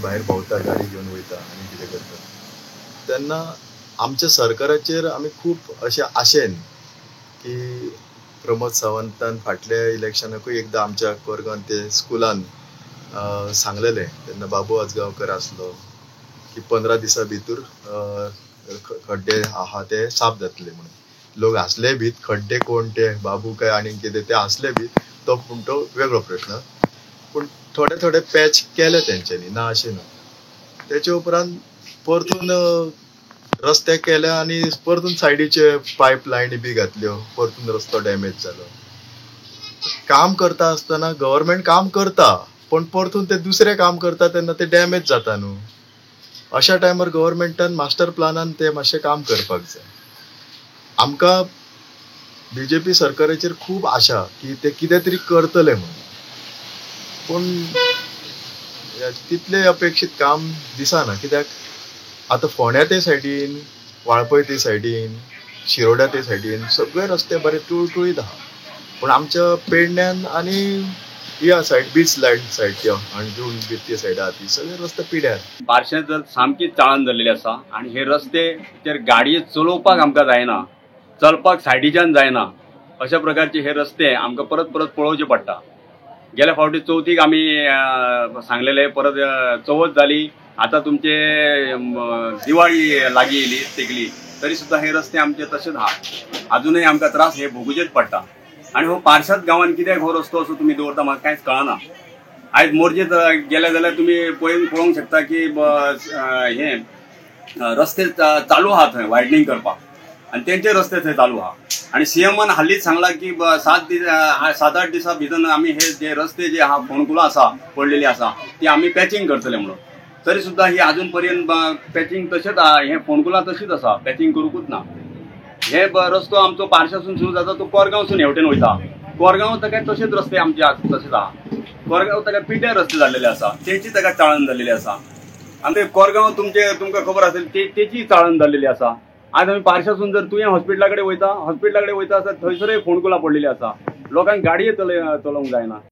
भायर भोंवता, गाडी घेवन वयता आनी कितें करता तेन्ना आमच्या सरकाराचेर आमी खूब अशें आशेन की प्रमोद सावंतान फाटल्या इलेक्शनाकूय एकदां आमच्या कोरगांव ते स्कुलान सांगलेलें, तेन्ना बाबू आजगांवकर आसलो की 15 दिसां भितर खड्डे आहा ते साफ जातले म्हणून. लोक हांसले भीत, खड्डे कोण ते बाबू काय आनी कितें ते हांसले भीत, तो पूण तो वेगळो प्रश्न. पूण थोडे थोडे पॅच केले तेंच्यांनी, ना अशें ना. तेचे उपरांत परतून रस्ते केले आनी परतून सायडीचे पायप लायनी बी घातल्यो, परतून रस्तो डॅमेज जालो. काम करता आसतना गव्हर्मेंट काम करता, पण परतून ते दुसरें काम करता तेन्ना ते डॅमेज जाता न्हू. अशा टायमार गव्हर्मेंटान मास्टर प्लानान ते मातशें काम करपाक जाय. आमकां बीजेपी सरकाराचेर खूब आशा की ते कितें तरी करतले म्हणून, पूण तितलें अपेक्षीत काम दिसना. कित्याक आतां फोंड्या ते सायडीन, वाळपय ते सायडीन, शिरोड्या ते सायडीन सगळे रस्ते बरे तुळतुळीत आहा, पूण आमच्या पेडण्यान आनी ह्या सायड बीच लायन सायड त्या अंजून बी ते सायड आहा ती सगळे रस्ते पिड्यार. बारशें जर सामकी चाळण जाल्लेली आसा आनी हे रस्तेचेर गाडये चलोवपाक आमकां जायना, चलपाक सायडीच्यान जायना, अशा प्रकारचे हे रस्ते आमकां परत परत पळोवचे पडटा. गेल्या फावटी चवथीक आमी सांगलेले, परत चवथ जाली, आतां तुमचे दिवाळी लागीं येयली तेकली, तरी सुद्दां हे रस्ते आमचे तशेंच आहा, अजुनूय आमकां त्रास हे भोगुचेच पडटा. आनी हो पारशाद गांवान कित्याक हो रस्तो असो तुमी दवरता म्हाका कांयच कळना. आयज मोरजेत गेले जाल्यार तुमी पळोवंक शकता की हे रस्ते चालू आहा थंय वायडनींग करपाक, आनी तेंचे रस्ते थंय चालू आहा. आनी सीएमान हालींच सांगलां की 7-8 दिसां भितर आमी हे जे रस्ते जे आहा फोंडकुलां आसा पडलेली आसा ती आमी पॅचिंग करतले म्हणून, तरी सुद्दां ही आजून पर्यंत पॅचिंग तशेंच आहा, हे फोंडकुलां तशीच आसा, पॅचिंग करूंकूच ना. हे रस्तो आमचो पारशासून सुरू जाता तो कोरगांवसून हेवटेन वयता, कोरगांव ताका तशेंच रस्ते आमचे तशेंच आहा, कोरगांव ताका पिड्ड्यार रस्ते जाल्लेले आसा, तेची ताका चाळण जाल्लेली आसा. आनी ते कोरगांव तुमचे तुमकां खबर आसेल तेची चाळण जाल्लेली आसा. आज आमी पारशासून जर तुवें हॉस्पिटला कडेन वयता, हॉस्पिटला कडेन वयता आसत थंयसरूय फोंडकुलां पडलेली आसा, लोकांक गाडये चलोवंक जायना.